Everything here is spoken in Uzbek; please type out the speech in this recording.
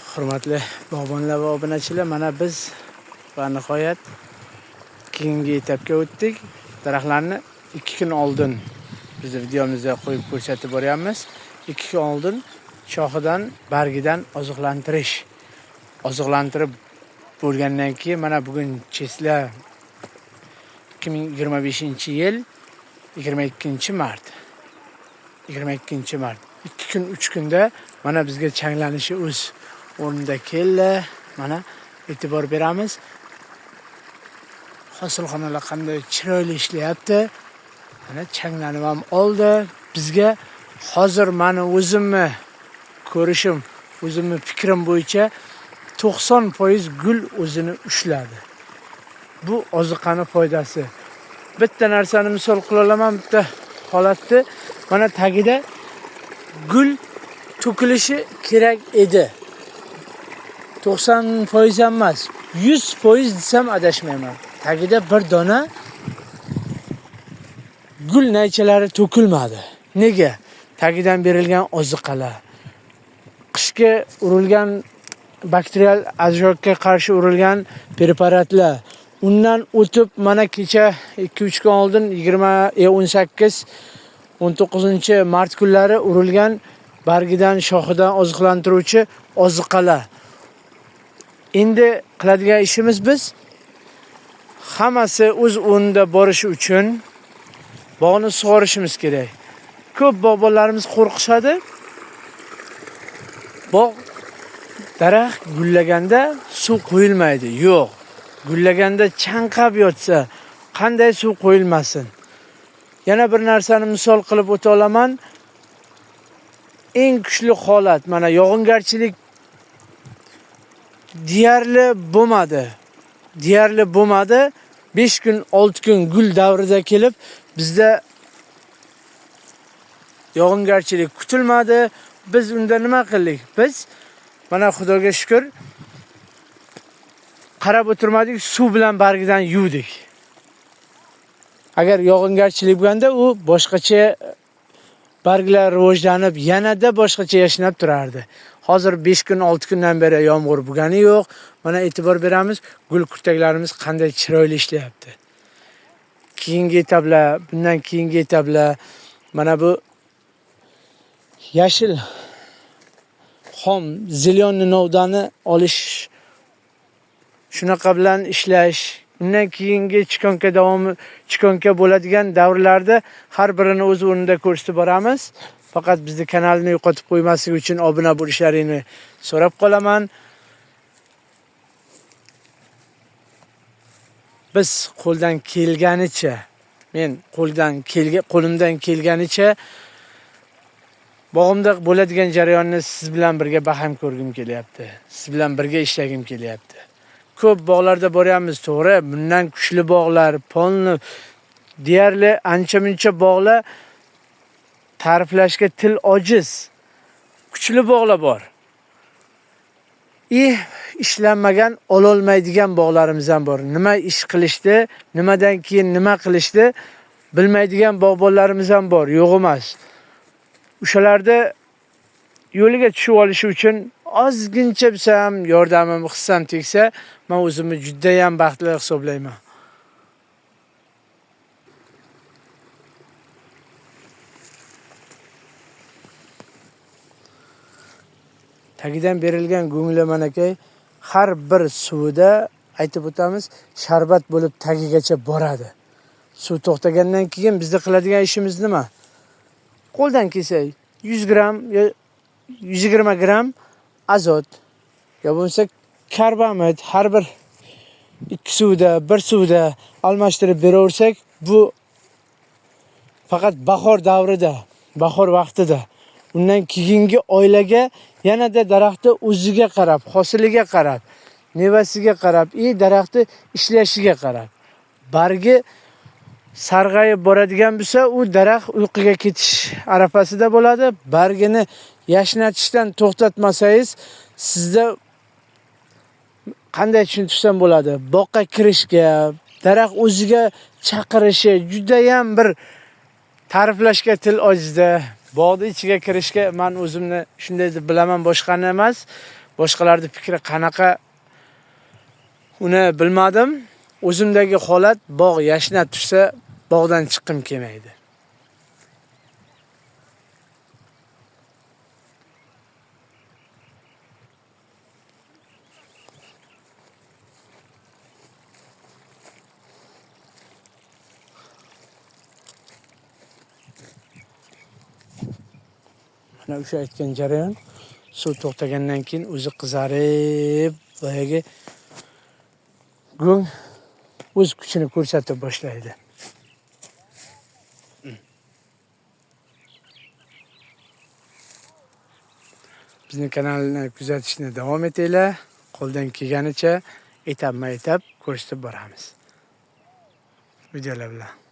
Hurmatli bog'bonlar va obunachilar, mana biz va nihoyat keyingi etapga o'tdik. Daraxtlarni 2 kun oldin biz videomizda qo'yib ko'rsatib boryapmiz. 2 kun oldin shoxidan, bargidan oziqlantirish. Oziqlantirib bo'lgandan keyin mana bugun chesla 2025-yil 22 mart. 22 mart. 2 kun, 3 kunda mana bizga changlanishi o'z o'rnida keldi. Mana e'tibor beramiz. Hosilxonalar qanday chiroyli ishlayapti. Mana changlanib ham oldi. Bizga hozir mani o'zimni ko'rishim, o'zimni fikrim bo'yicha 90% gul o'zini ushladi. Bu oziqani foydasi. Bitta narsani misol qila olaman, bitta holatni. Mana tagida gul to'kilishi kerak edi. 90% ham emas, 100% desam adashmayman. Tagida bir dona gul naychalari to'kilmadi. Nega? Tagidan berilgan oziqalar, qishga urilgan bakterial ajrokka qarshi urilgan preparatlar, undan o'tib mana kecha 2-3 kun oldin 20, 18, 19 mart kunlari urilgan bargidan, shoxidan oziqlantiruvchi oziqalar. Endi qiladigan ishimiz biz hammasi o'z o'rnida borishi uchun bog'ni sug'orishimiz kerak. Ko'p bog'bonlarimiz qo'rqishadi. Bog' daraxt gullaganda suv qo'yilmaydi. Yo'q. Gullaganda chanqab yotsa qanday suv qo'yilmasin? Yana bir narsani misol qilib o'ta olaman. Eng kuchli holat mana yog'ingarchilik deyarli bo'lmadi. Deyarli bo'lmadi. 5 kun, 6 kun gul davrida kelib bizda yog'ingarchilik kutilmadi. Biz unda nima qildik? Biz mana Xudoga shukr qarab o'tirmadik, suv bilan bargidan yuvdik. Agar yog'ingarchilik bo'lganda u boshqacha barglar rivojlanib, yanada boshqacha yashnab turardi. Hozir 5 kun, 6 kundan beri yomg'ir bo'lgani yo'q. Mana e'tibor beramiz, gul kurtaklarimiz qanday chiroyli ishlayapti. Keyingi etaplar, bundan keyingi etaplar mana bu yashil xom zelyonni novdani olish, shunaqa bilan ishlash, undan keyingi chikonka davomi, chikonka bo'ladigan davrlarda har birini o'z o'rnida ko'rsatib boramiz. Faqat bizni kanalni yo'qotib qo'ymaslik uchun obuna bo'lishlaringni so'rab qolaman. Biz qo'ldan kelganicha, men qo'ldan kelgan, qo'limdan kelganicha bog'imda bo'ladigan jarayonni siz bilan birga baham ko'rgim kelyapti. Siz bilan birga ishlagim kelyapti. Ko'p bog'larda boryapmiz, to'g'ri, bundan kuchli bog'lar, polni deyarli ancha-muncha bog'lar ta'riflashga til ojiz. Kuchli bog'lar bor. Ishlanmagan, ololmaydigan bog'larimiz ham bor. Nima ish qilishdi, nimadan keyin nima qilishdi bilmaydigan bog'bonlarimiz ham bor, yo'q emas. O'shalarda yo'liga tushib olishi uchun ozgincha bo'lsa ham yordamim, hissam tegsa, men o'zimni juda ham baxtli hisoblayman. Tagidan berilgan go'ngli manakay har bir suvida aytib o'tamiz, sharbat bo'lib tagigacha boradi. Suv to'xtagandan keyin bizda qiladigan ishimiz nima? Qo'ldan kelsa 100 gramm yo 120 gramm azot yo bo'lmasa karbamid har bir 2 suvda, 1 suvda almashtirib beraversak, bu faqat bahor davrida, bahor vaqtida. Undan keyingi oylarga yanada daraxtni o'ziga qarab, hosiliga qarab, mevasiga qarab, daraxtni ishlashiga qarab. Bargi sarg'ayib boradigan bo'lsa, u daraxt uyquga ketish arafasida bo'ladi. Bargini yashnatishdan to'xtatmasangiz, sizda qanday tushuntirsam bo'ladi? Boqqa kirishga, daraxt o'ziga chaqirishi juda ham bir ta'riflashga til ojizda. Bog'ning ichiga kirishga men o'zimni shunday deb bilaman, boshqani emas. Boshqalarning fikri qanaqa uni bilmadim. O'zimdagi holat bog' yashnab tursa, bog'dan chiqqim kelmaydi. Mana o'sha aytgan jarayon suv to'xtagandan keyin o'zi qizarib, boyagi go'ng o'z kuchini ko'rsatib boshlaydi. Bizni kanalni kuzatishni davom etinglar. Qo'ldan kelganicha etapma-etap ko'rsatib boramiz. Videolar bilan.